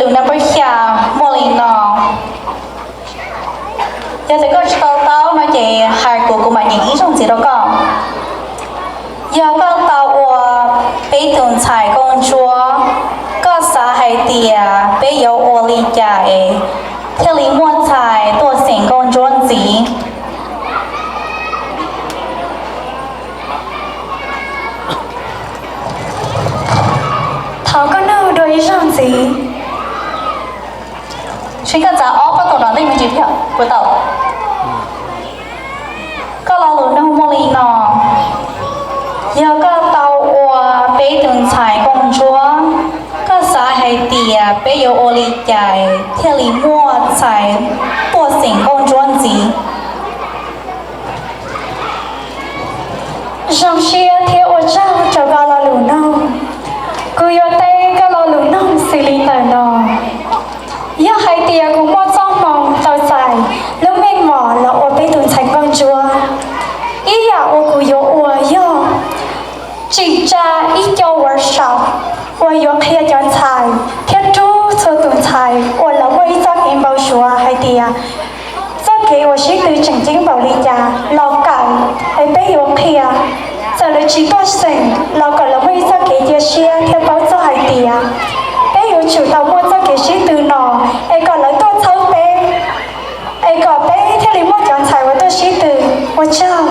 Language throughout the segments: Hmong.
Number xya muaj li no: Yog tias koj tsis tau taub no ces hais kuv, kuv mam nyeem ib zaug ntxiv rau koj. Yog koj tau ua peb tus ntxhais nkauj ntsuab, koj xav hais tias peb yuav ua li cas es thiaj li muaj ntxhais tuaj xeem nkauj ntsuab ntxiv? Thov koj nug dua ib zaug ntxiv. Seb koj txav ob pab tau no nej me ntsis thiab kuv tau. Koj lo lus nug muaj li no: Yog koj tau ua peb tus ntxhais nkauj ntsuab, koj xav hais tias peb yuav ua li cas thiaj li muaj ntxhais tuaj xeem nkauj ntsuab ntxiv? Zoo siab thiab ua tsaug rau koj lo lus nug. Kuv yuav teb koj lo lus nug xws li ntawm no: Yog hais tias kuv muaj txoj hmoo tau txais lub meej mom los ua peb tus ntxhais nkauj ntsuab, ib yam uas kuv yuav ua yog tsim tsa ib co workshop uas yuav qhia cov ntxhais thiab rub txhua tus ntxhais uas lawv muaj ib txoj kev npau suav hais tias txoj kev uas sib tw tseem ceeb npaum li cas los kawm, es peb yuav qhia, txawm lawv tsis tuaj xeem los kom lawv muaj ib txoj kev cia siab thiab paub txog hais tias peb yuav tsum tau muaj txoj kev sib tw no, es kom lawv tuaj txhawb peb, es kom peb thiaj li muaj cov ntxhais uas tuaj sib tw. Ua tsaug.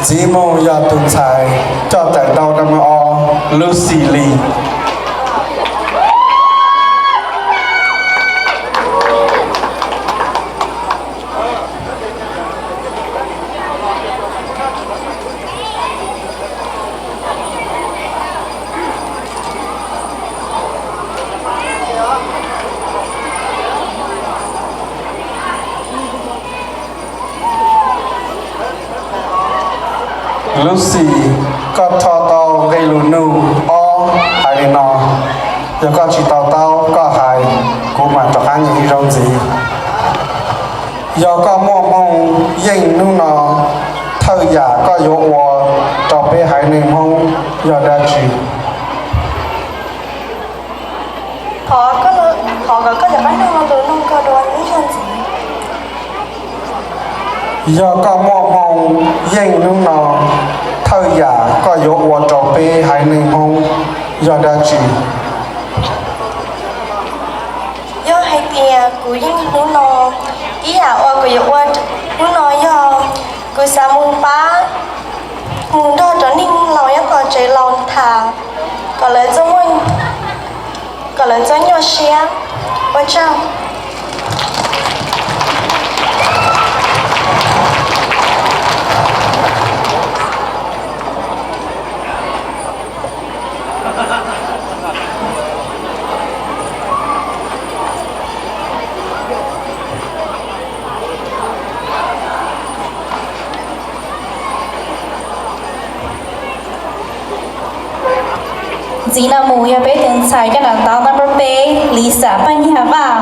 Txiv Moog yog tus ntxhais coj tawm ntau rau mus o Lucy Lee. Lucy, koj rho tau nqe lus nug ob hais li no: Yog koj tsis tau taub koj hais, kuv mam rov qab nyeem ib zaug ntxiv. Yog koj muaj hmoo, yeej hnub no thawj yam koj yuav ua rau peb haiv neeg Hmoob yog dab tsi? Thov, thov kom koj rov qab nug lus nug ko dua ib zaug ntxiv. Yog koj muaj hmoo, yeej hnub no thawj yam koj yuav ua rau peb haiv neeg Hmoob yog dab tsi? Yog hais tias kuv yeej hnub no, ib yam uas kuv yuav ua hnub no yog kuv xav mus pab, mus nrog cov neeg laus nyob tom tsev laus tham, kom lawv txhob, kom lawv txhob nyuaj siab. Ua tsaug. Ntxiv no mus yog peb tus ntxhais coj nram ntawv number peb, Lisa Paj Nyaj Vaj.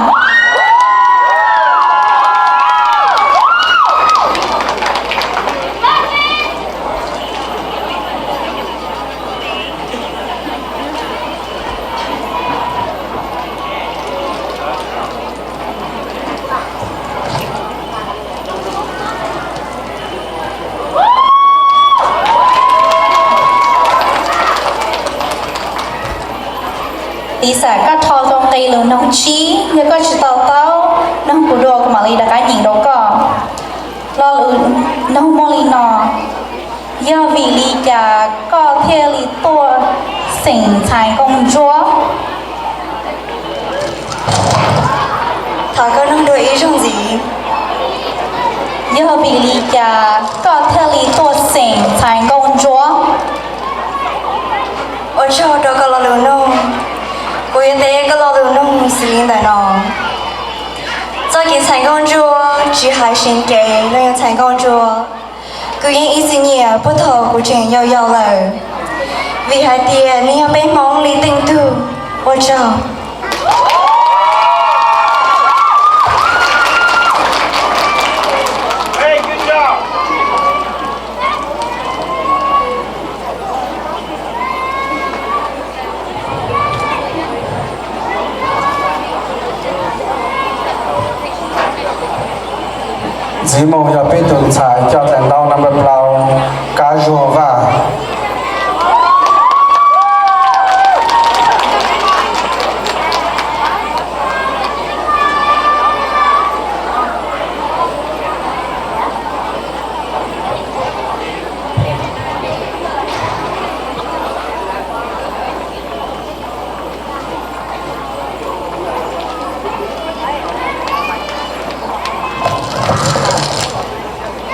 Lisa, koj rho tau nqe lus noog tsib, yog koj tsis to taub, noog kuv dua kuv mam li rov qab nyeem rau koj. Lo lus noog muaj li no: Yog vim li cas koj thiaj li tuaj xeem ntxhais nkauj ntsuab? Thov koj noog dua ib zaug ntxiv. Yog vim li cas koj thiaj li tuaj xeem ntxhais nkauj ntsuab? Ua tsaug rau koj lo lus noog. Kuv yuav teb koj lo lus noog xws li ntawm no. Ntxhais Nkauj Ntsuab, tsis hais seev kev los yog ntxhais Nkauj Ntsuab, kuv yeej ib txwm nyiam puag thaum kuv tseem yau yau lawm, vim hais tias nws yog peb Hmoob li teej tug. Ua tsaug. Ntxiv mus yog peb tus ntxhais coj daim ntaub number plaub, Kab Zuag Vaj.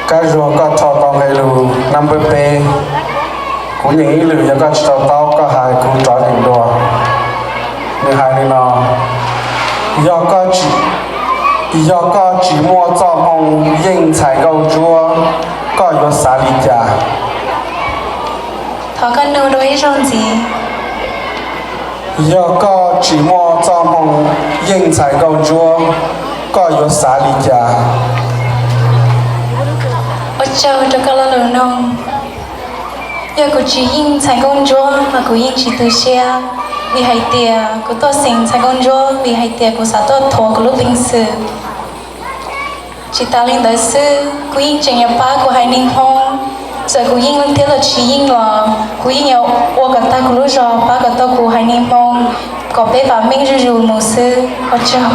Kab Zuag, koj rho tau nqe lus number peb. Kuv nyeem ib lwm, yog koj tsis to taub koj hais kuv rov nyeem dua. Nws hais li no: Yog koj tsis, yog koj tsis muaj txoj hmoo yeej ntxhais Nkauj Ntsuab, koj yuav xav li cas? Thov koj nug dua ib zaug ntxiv. Yog koj tsis muaj txoj hmoo yeej ntxhais Nkauj Ntsuab, koj yuav xav li cas? Ua tsaug rau koj lo lus nug. Yog kuv tsis yeej ntxhais Nkauj Ntsuab mas kuv yeej tsis tu siab, vim hais tias kuv tuaj xeem ntxhais Nkauj Ntsuab vim hais tias kuv xav tuaj thuav kuv lub peev xwm. Tsis tas li ntawd xwb, kuv yeej tseem yuav pab kuv haiv neeg Hmoob. Txawm kuv yeej thiab los tsis yeej los kuv yeej yuav ua kom tag kuv lub zog pab kom tau kuv haiv neeg Hmoob, kom peb vam meej zuj zus mus xwb. Ua tsaug.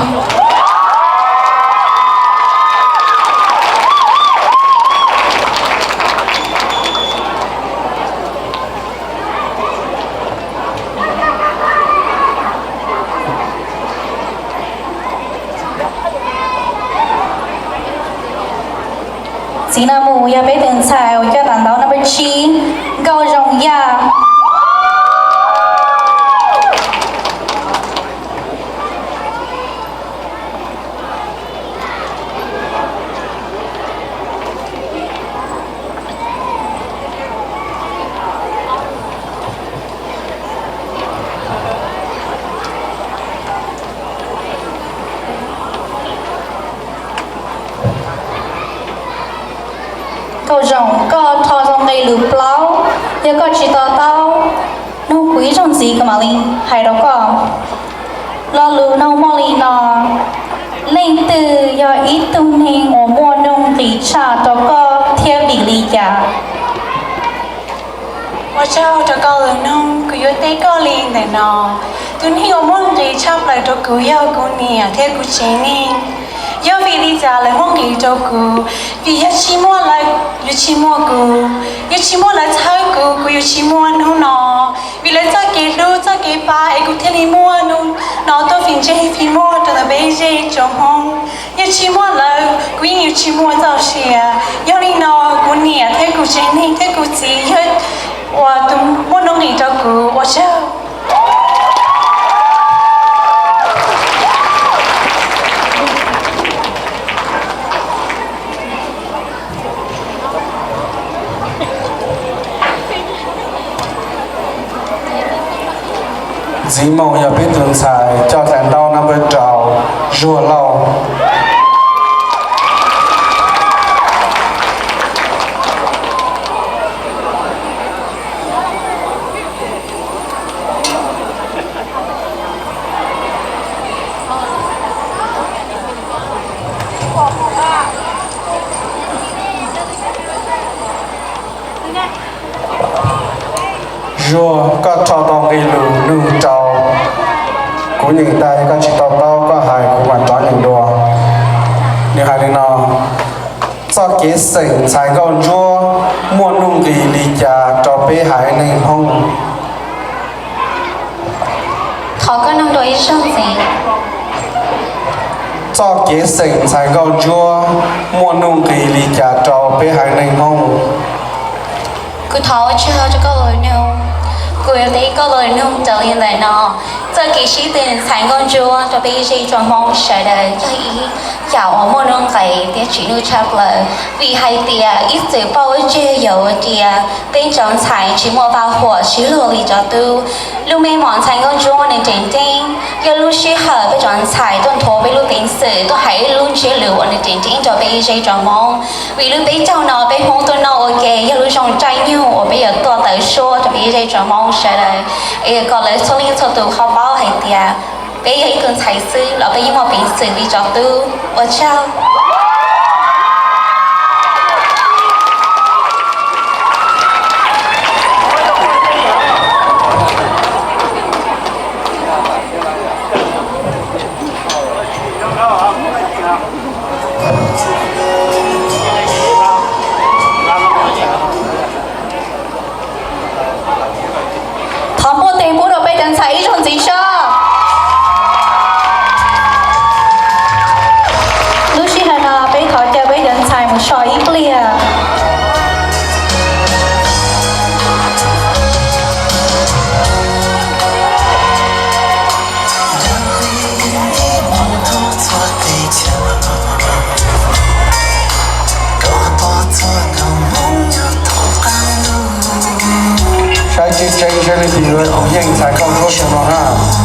Txiv no mus yog peb tus ntxhais uas coj daim ntaub number tsib, Nkauj Zoo Yaj. Nkauj Zoo, koj rho tau nqe lus plaub, yog koj tsis to taub, nug kuv ib zaug ntxiv kuv mam li hais rau koj. Lo lus nug muaj li no: Leej twg yog ib tug neeg uas muaj nuj nqis tshaj rau koj thiab vim li cas? Ua tsaug rau koj lus nug, kuv yuav teb koj li ntawm no. Tus neeg uas muaj nqis tshaj plaws rau kuv yog kuv niam thiab kuv tsev neeg. Yog vim li cas lawv muaj nqis rau kuv? Vim yog tsis muaj lawv, yuav tsis muaj kuv. Yog tsis muaj lawv txhawb kuv, kuv yuav tsis muaj hnub no. Vim lawv txoj kev hlub txoj kev pab es kuv thiaj li muaj hnub no tuaj fij ntsej fij muag rau ntawm peb zej tsoom Hmoob. Yog tsis muaj lawv, kuv yeej yuav tsis muaj txoj sia. Yog li no, kuv niam thiab kuv tsev neeg thiab kuv txiv yog uas tus muaj nuj nqis rau kuv. Ua tsaug. Ntxiv mus yog peb tus ntxhais coj daim ntaub number rau, Zuag Lauj. Zuag, koj rho tau nqe lus nug rau. Kuv nyeem tag, koj tsis to taub koj hais kuv mam rov nyeem dua. Nws hais li no: Txoj kev xeem ntxhais Nkauj Ntsuab muaj nuj nqis li cas rau peb haiv neeg Hmoob? Thov koj nug dua ib zaug ntxiv. Txoj kev xeem ntxhais Nkauj Ntsuab muaj nuj nqis li cas rau peb haiv neeg Hmoob? Kuv thov ua tsaug rau koj lus nug. Kuv yuav teb koj los nug raws li ntawm no. Txoj kev sib tw ntxhais nkauj ntsuab rau peb zej tsoom Hmoob sawv daws yog ib yam uas muaj nuj nqis thiab tsim nyog tshaj plaws, vim hais tias ib txwm paub ua tseg yog ua tias peb cov ntxhais tsis muaj vaj huam sib luag li cov tub. Lub meej mom ntxhais nkauj ntsuab nws tseem ceeb, yog lub sij hawm peb cov ntxhais tuaj nthuav peb lub peev xwm tuaj hais ib lub ntsiab lus uas nws tseem ceeb rau peb zej tsoom Hmoob. Vim lub peb caug no peb Hmoob tuaj noj ua ke yog lub zoo caij nyoog uas peb yuav tuaj tawm suab rau peb zej tsoom Hmoob sawv daws, es kom lawv txhua leej txhua tus ho paub hais tias peb yog ib tug ntxhais xwb los peb yeej muaj peev xwm li cov tub. Ua tsaug. Thov npuaj tes pub rau peb cov ntxhais ib zaug ntxiv tso. Lub sij hawm no peb thov caw peb cov ntxhais mus so ib pliag. Saib tseeb tseeb seb leej twg yuav yeej ntxhais nkauj ntsuab xyoo no na.